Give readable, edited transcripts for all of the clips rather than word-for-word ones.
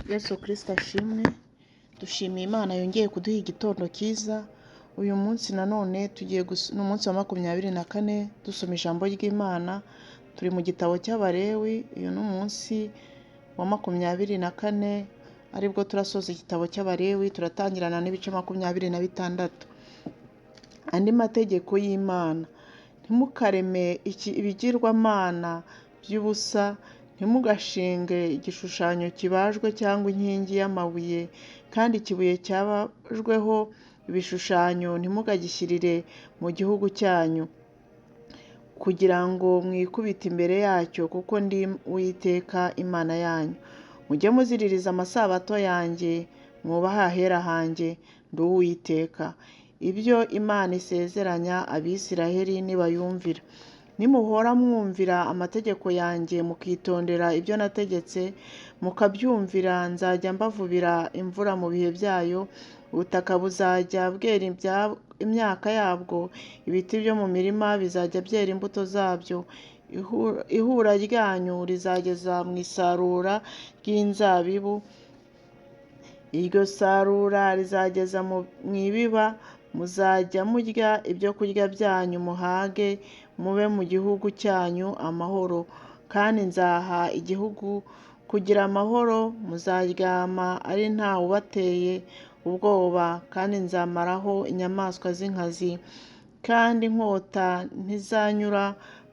Yesu Kristo ashimwe, dushimiye Imana yongeye kuduha igitondo cyiza, uyu munsi nanone tugiye ni umunsi wa 24 dusoma ijambo ry'Imana, turi mu gitabo cy'Abalewi, uyu ni umunsi wa 24 aribwo turasoza igitabo cy'Abalewi, turatangirana n'ibice 26. Andi mategeko y'Imana: ntimukareme ibigirwamana by'ubusa, ntimugashinge igishushanyo kibajwe cyangwa inkingi y'amabuye, kandi ikibuye cyabajweho ibishushanyo ntimukagishyirire mu gihugu cyanyu, kugira ngo mwikubite imbere yacyo, kuko ndi Uwiteka Imana yanyu. Mujye muziririza amasabato yanjye, mwubahe ahera hanjye, ndi Uwiteka. Ibyo Imana isezeranya Abisiraheli nibayumvira. Nimuhora mwumvira amategeko yanjye mukitondera ibyo nategetse, mukabyumvira, nzajya mbavubira imvura mu bihe byayo, ubutaka buzajya bwera imyaka yabwo, ibiti byo mu mirima bizajya byera imbuto zabyo, ihura ryanyu rizageza mu isarura ry'inzabibu, iryo sarura rizageza mu ibiba, muzajya murya ibyokurya byanyu muhage, mube mu gihugu cyanyu amahoro. Kandi nzaha igihugu kugira amahoro, muzaryama ari nta wubateye ubwoba, kandi nzamaraho inyamaswa z'inkazi, kandi inkota ntizanyura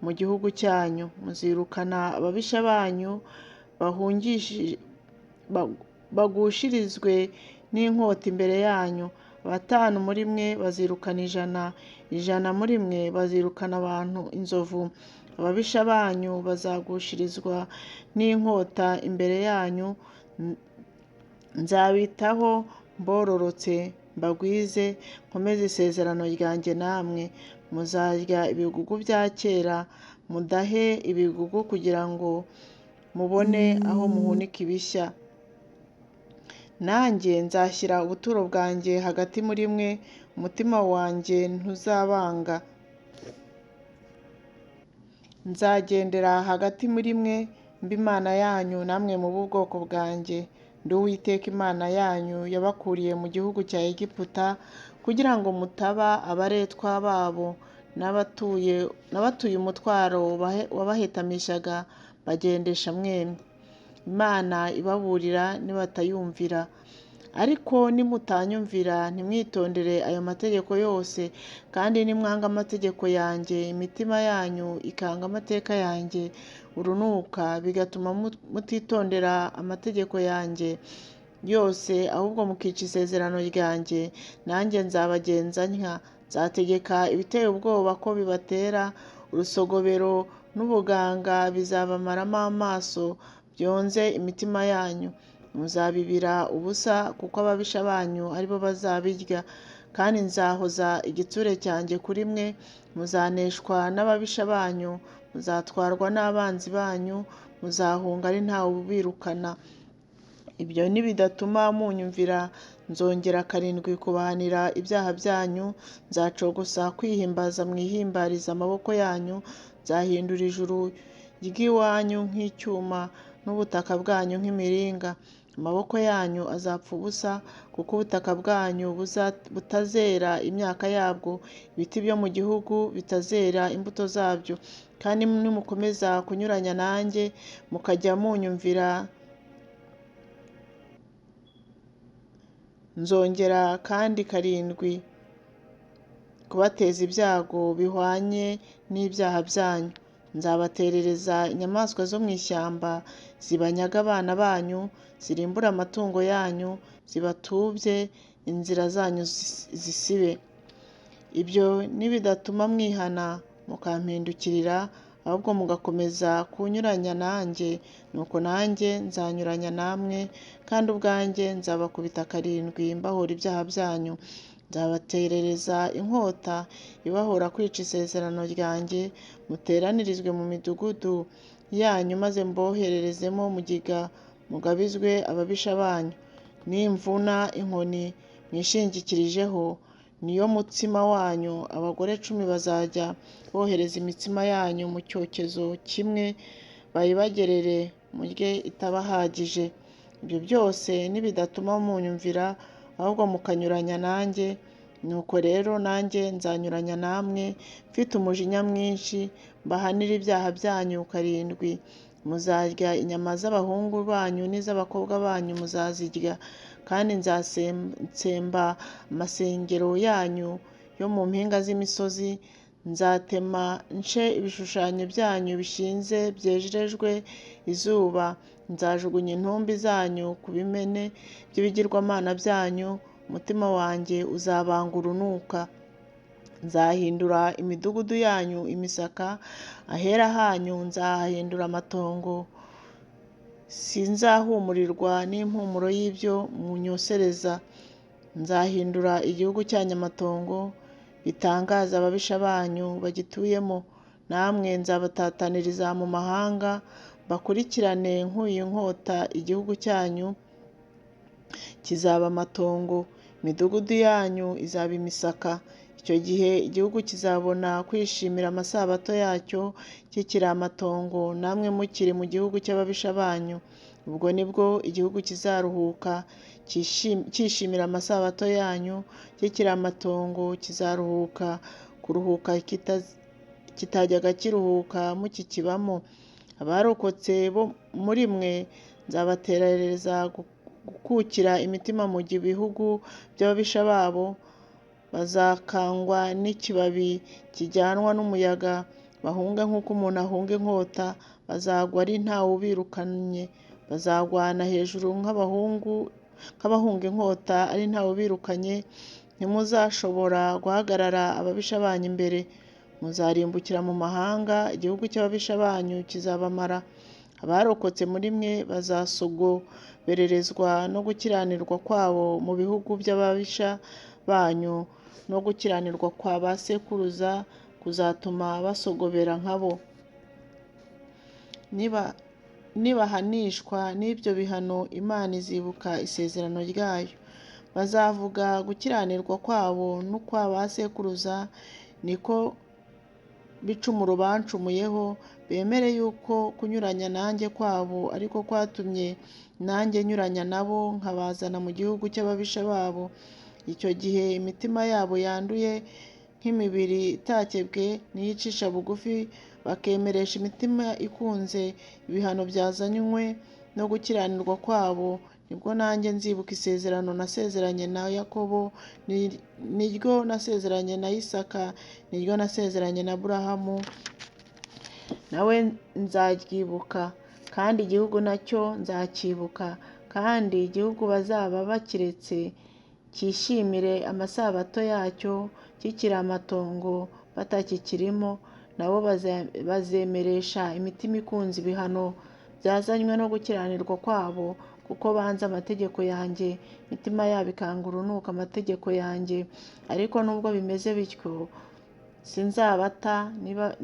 mu gihugu cyanyu. Muzirukana ababisha banyu bagushirizwe n'inkota imbere yanyu. Batanu muri mwe bazirukana 100, 100 muri mwe bazirukana abantu inzovu. Ababisha banyu bazagushirizwa n'inkota imbere yanyu, nzabitaho mbororotse, mbagwize, nkomeze isezerano ryanjye namwe. Muzarya ibigugu bya kera, mudahe ibigugu kugira ngo mubone aho muhunika ibishya. Nanjye nzashyira ubuturo bwanjye hagati muri mwe, umutima wanjye ntuzabanga. Nzagendera hagati muri mwe, mbe Imana yanyu, namwe mube ubwoko bwanjye. Ndi Uwiteka Imana yanyu yabakuriye mu gihugu cya Egiputa, kugira ngo mutaba abaretwa babo, n'abatuye umutwaro wabahetamishaga bagendesha mwemye. Imana ibaburira nibatayumvira. Ariko nimutanyumvira ntimwitondere ayo mategeko yose, kandi nimwanga amategeko yanjye, imitima yanyu ikanga amateka yanjye urunuka, bigatuma mutitondera amategeko yanjye yose, ahubwo mukica isezerano ryanjye, nanjye nzabagenza ntya. Nzategeka ibiteye ubwoba ko bibatera, urusogobero n'ubuganga bizabamaramo amaso, byonze imitima yanyu. Muzabibira ubusa, kuko ababisha banyu ari bo bazabirya. Kandi nzahoza igitsure cyanjye kuri mwe, muzaneshwa n'ababisha banyu, muzatwarwa n'abanzi banyu, muzahunga ari ntawe ubirukana. Ibyo nibidatuma munyumvira, nzongera karindwi kubahanira ibyaha byanyu, nzacogoza kwihimbaza mwihimbariza amaboko yanyu, nzahindura ijuru ry'iwanyu nk'icyuma, n'ubutaka bwanyu nk'imiringa. Amaboko yanyu azapfa ubusa, kuko ubutaka bwanyu butazera imyaka yabwo, ibiti byo mu gihugu bitazera imbuto zabyo. Kandi nimukomeza kunyuranya nanjye, mukajya munyumvira, nzongera kandi karindwi kubateza ibyago bihwanye n'ibyaha byanyu. Nzabaterereza inyamaswa zo mu ishyamba, zibanyaga abana banyu, zirimbure amatungo yanyu, zibatubye, inzira zanyu zisibe. Ibyo nibidatuma mwihana mukampindukirira, ahubwo mugakomeza kunyuranya nanjye, nuko nanjye nzanyuranya namwe, kandi ubwanjye nzabakubita karindwi mbahora ibyaha byanyu. Nzabaterereza inkota ibahora kwica isezerano ryanjye, muteranirizwe mu midugudu yanyu, maze mbohererezemo mugiga mugabizwe ababisha banyu. Nimvuna inkoni mwishingikirijeho, niyo mutsima wanyu, abagore 10 bazajya bohereza imitsima yanyu mu cyokezo kimwe, bayibagerere murye itabahagije. Ibyo byose nibidatuma munyumvira, ahubwo mukanyuranya nanjye, nuko rero nanjye nzanyuranya namwe mfite umujinya mwinshi, mbahanire ibyaha byanyu karindwi. Muzarya inyama z'abahungu banyu n'iz'abakobwa banyu muzazirya, kandi nzatsemba amasengero yanyu yo mu mpinga z'imisozi, nzatema nce ibishushanyo byanyu bishinze byejejwe izuba, nzajugunya intumbi zanyu ku bimene by'ibigirwamana byanyu, umutima wanjye uzabanga urunuka. Nzahindura imidugudu yanyu imisaka, ahera hanyu nzahahindura amatongo, sinzahumurirwa n'impumuro y'ibyo munyosereza. Nzahindura igihugu cyanyu amatongo, bitangaze ababisha banyu bagituyemo, namwe nzabatataniriza mu mahanga, mbakurikirane nkuye inkota, igihugu cyanyu kizaba amatongo, imidugudu yanyu izaba imisaka. Icyo gihe igihugu kizabona kwishimira amasabato yacyo kikiri amatongo, namwe mukiri mu gihugu cy'ababisha banyu. Ubwo nibwo igihugu kizaruhuka cyishimira amasabato yanyu, kikiri amatongo kizaruhuka, kuruhuka kitajyaga kiruhuka mukikibamo. Abarokotse bo muri mwe nzabaterereza gukukira imitima mu bihugu by'ababisha babo, bazakangwa n'ikibabi kijyanwa n'umuyaga, bahunge nk'uko umuntu ahunga inkota, bazagwa ari nta wubirukanye, bazagwana hejuru nk'abahunga inkota ari nta wubirukanye, ntimuzashobora guhagarara ababisha banyu imbere, muzarimbukira mu mahanga, igihugu cy'ababisha banyu kizabamara. Abarokotse muri mwe bazasogobererezwa no gukiranirwa kwabo mu bihugu by'ababisha banyu, no gukiranirwa kwa ba sekuruza kuzatuma basogobera nkabo. Nibahanishwa n'ibyo bihano, Imana izibuka isezerano ryayo. Bazavuga gukiranirwa kwabo n'ukwa ba sekuruza, niko bicumuro bancumuyeho, bemere yuko kunyuranya nanjye kwabo ariko kwatumye nanjye nyuranya nabo nkabazana mu gihugu cy'ababisha babo. Icyo gihe imitima yabo yanduye nk'imibiri itakebwe niyicisha bugufi, bakemeresha imitima ikunze ibihano byazanywe no gukiranirwa kwabo, nibwo nanjye nzibuka isezerano nasezeranye na Yakobo, niryo nasezeranye na Isaka, niryo nasezeranye na Aburahamu, nawe nzaryibuka, kandi igihugu nacyo nzacyibuka, kandi igihugu bazaba bakiretse cyishimire amasabato yacyo kikiri amatongo batakikirimo, nabo bazemeresha imitima ikunze ibihano byazanywe no gukiranirwa kwabo, kuko banze amategeko yanjye, imitima yabo ikanga urunuka amategeko yanjye. Ariko nubwo bimeze bityo, sinzabata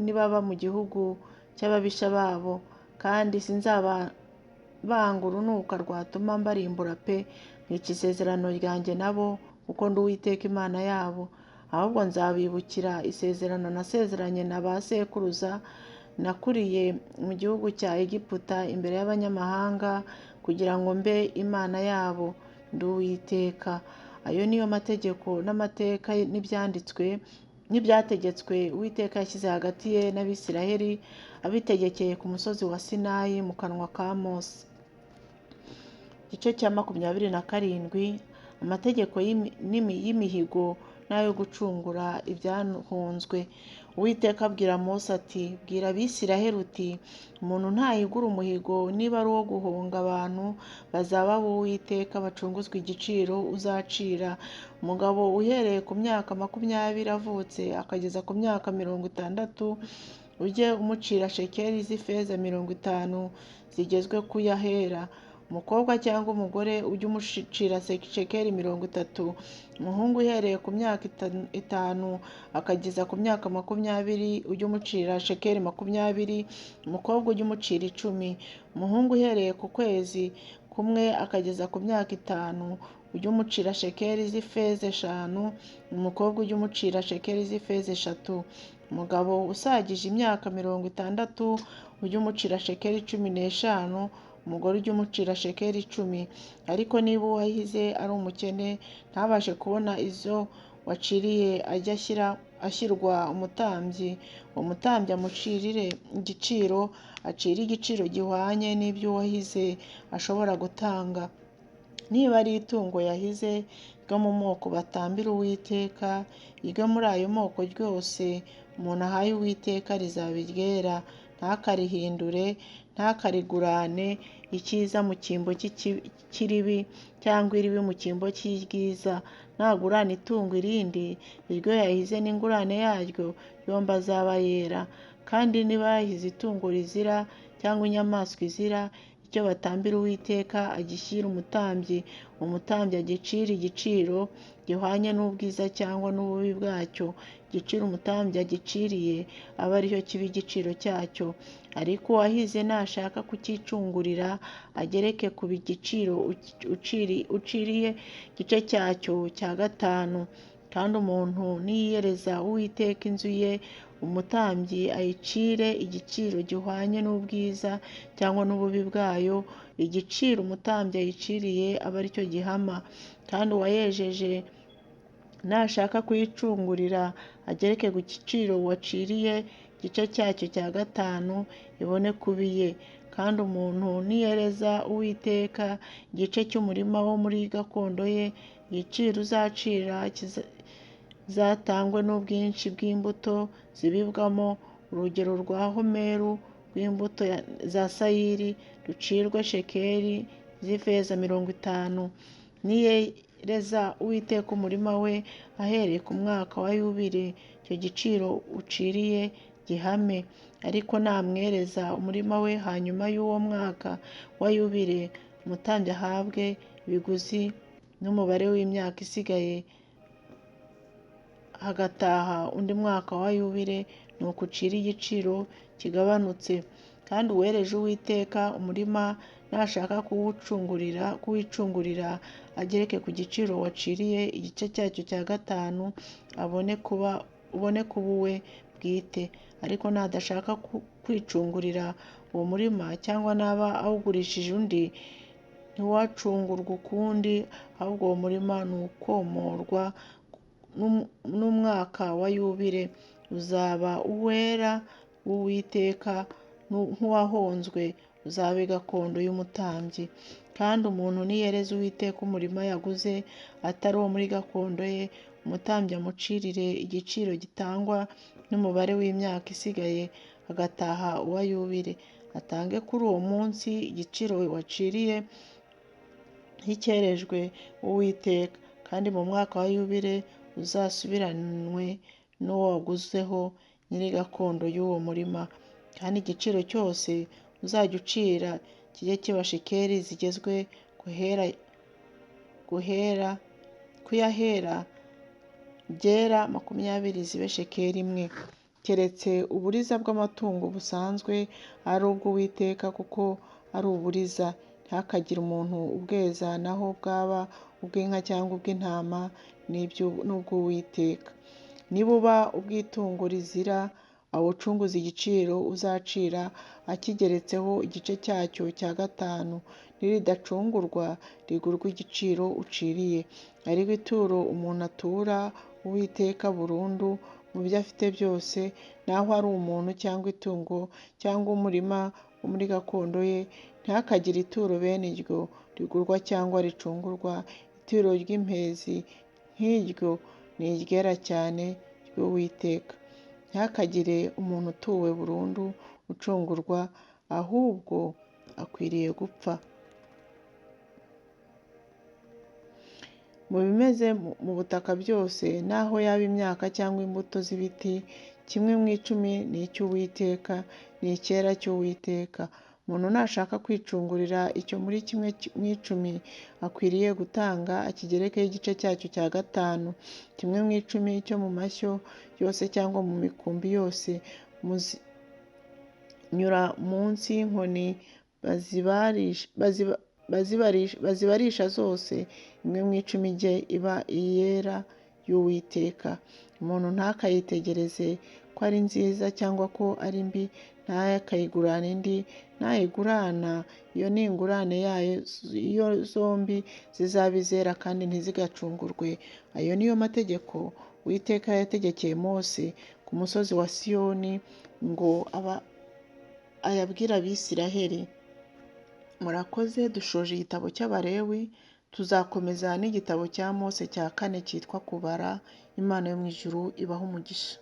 nibaba mu gihugu cy'ababisha babo, kandi sinzabanga urunuka rwatuma mbarimbura pe, nkica isezerano ryanjye nabo, kuko ndi Uwiteka Imana yabo. Ahubwo nzabibukira isezerano nasezeranye na ba sekuruza, nakuriye mu gihugu cya Egiputa imbere y'abanyamahanga, kugira ngo mbe Imana yabo, ndi Uwiteka. Ayo niyo mategeko n'amateka n'ibyanditswe n'ibyategetswe Uwiteka yashyize hagati ye n'Abisiraheli, abitegekeye ku musozi wa Sinayi mu kanwa ka Mose. Igice cya 27, amategeko y'imihigo n'ayo gucungura ibyahunzwe. Uwiteka abwira Mose ati: Bwira Abisiraheli uti: Umuntu ntahigura umuhigo niba ari uwo guhonga abantu, bazaba ab'Uwiteka bacunguzwe igiciro uzacira. Umugabo uhereye ku myaka 20 avutse akageza ku myaka 60, ujye umucira shekeli z'ifeza 50 zigezwe ku y'ahera. Umukobwa cyangwa umugore ujye umucira shekeli 30. Umuhungu uhereye ku myaka 5 akageza ku myaka 20, ujye umucira shekeli 20. Umukobwa ujye umucira 10. Umuhungu uhereye ku kwezi kumwe akageza ku myaka 5, ujye umucira shekeli z'ifeza 5. Umukobwa ujye umucira shekeli z'ifeza 3. Umugabo usagije imyaka 60, ujye umucira shekeli 15. Umugore ujye umucira shekeli 10. Ariko niba uwahize ari umukene ntabashe kubona izo waciriye, ajye ashyirwa umutambyi, uwo mutambyi amucirire igiciro, acire igiciro gihwanye n'ibyo uwahize ashobora gutanga. Niba ari itungo yahize ryo mu moko batambira Uwiteka, iryo muri ayo moko ryose umuntu ahaye Uwiteka rizaba iryera, ntakarihindure, ntakarigurane icyiza mu cyimbo cy'iribi cyangwa iribi mu cyimbo cy'iryiza. Nagurana itungo irindi, iryo yahize n'ingurane yaryo yombi azaba yera. Kandi niba yahize itungo rizira cyangwa inyamaswa izira, icyo batambira Uwiteka agishyire umutambyi, umutambyi agicire igiciro gihwanye n'ubwiza cyangwa n'ububi bwacyo. Igiciro umutambyi agiciriye abe ari cyo kiba igiciro cyacyo. Ariko uwahize nashaka kucyicungurira, agereke ku giciro uciriye igice cyacyo cya 5. Kandi umuntu niyereza Uwiteka inzu ye, umutambyi ayicire igiciro gihwanye n'ubwiza cyangwa n'ububi bwayo, igiciro umutambyi ayiciriye abe ari cyo gihama. Kandi uwayejeje nashaka kuyicungurira, agereke ku giciro waciriye igice cyacyo cya 5, ibone kuba iye. Kandi umuntu niyereza Uwiteka igice cy'umurima wo muri gakondo ye, igiciro uzacira kizatangwe n'ubwinshi bw'imbuto zibibwamo, urugero rwa homeru rw'imbuto za sayiri rucirwe shekeli z'ifeza 50. Niyereza Uwiteka umurima we ahereye ku mwaka wa yubile, icyo giciro uciriye gihame. Ariko namwereza umurima we hanyuma y'uwo mwaka wa yubile, umutambyi ahabwe ibiguzi n'umubare w'imyaka isigaye, hagataha undi mwaka wa yubile, nuko ucire igiciro kigabanutse. Kandi uwereje Uwiteka umurima nashaka kuwicungurira, agereke ku giciro waciriye igice cyacyo cya 5, ubone kuba uwe bwite. Ariko nadashaka kwicungurira uwo murima, cyangwa naba awugurishije undi, ntiwacungurwa ukundi, ahubwo uwo murima ni ukomorwa n'umwaka wa yubile, uzaba uwera w'Uwiteka nk'uwahonzwe, uzabe gakondo y'umutambyi. Kandi umuntu niyereza Uwiteka umurima yaguze atari uwo muri gakondo ye, umutambyi amucirire igiciro gitangwa n'umubare w'imyaka isigaye, agataha uwa yubile. Atange kuri uwo munsi igiciro waciriye nk'icyerejwe Uwiteka. Kandi mu mwaka wa yubile uzasubiranwe n'uwo waguzeho nyiri gakondo y'uwo murima. Kandi igiciro cyose uzajya ucira kijye kiba shekeli zigezwe kuyahera byera 20 zibe shekeli 1. Keretse uburiza bw'amatungo busanzwe ari ubw'Uwiteka, kuko ari uburiza. Ntihakagire umuntu ubweza, naho bwaba ubw'inka cyangwa ubw'intama, n'ubw'Uwiteka. Nibuba ubw'itungo rizira, awucunguze igiciro uzacira akigeretseho igice cyacyo cya 5. Niridacungurwa rigurwe igiciro uciriye. Ariko ituro umuntu atura Uwiteka burundu mu byo afite byose, naho ari umuntu cyangwa itungo cyangwa umurima wo muri gakondo ye, ntihakagire ituro bene iryo rigurwa cyangwa ricungurwa. Ituro ry'impezi nk'iryo ni iryera cyane ry'Uwiteka. Ntihakagire umuntu utuwe burundu ucungurwa, ahubwo akwiriye gupfa. Mu bimeze mu butaka byose, naho yaba imyaka cyangwa imbuto z'ibiti, kimwe mu 10 ni icy'Uwiteka, ni icyera cy'Uwiteka. Umuntu nashaka kwicungurira icyo muri kimwe mu 10, akwiriye gutanga akigerekeho igice cyacyo cya 5. Kimwe mu 10 cyo mu mashyo yose cyangwa mu mikumbi yose, muzinyura munsi y'inkoni bazibarisha zose, imwe mu 10 ijye iba iyera y'Uwiteka. Umuntu ntakayitegereze ko ari nziza cyangwa ko ari mbi, Ntakayigurane indi. Nayigurana, iyo ni ingurane yayo zombi zizaba izera kandi ntizigacungurwe. Ayo niyo mategeko Uwiteka yategekeye Mose ku musozi wa Siyoni ngo ayabwire Abisiraheli. Murakoze, dushoje igitabo cy'Abalewi, tuzakomeza n'igitabo cya Mose cya kane cyitwa Kubara. Imana yo mu ijuru ibahe umugisha.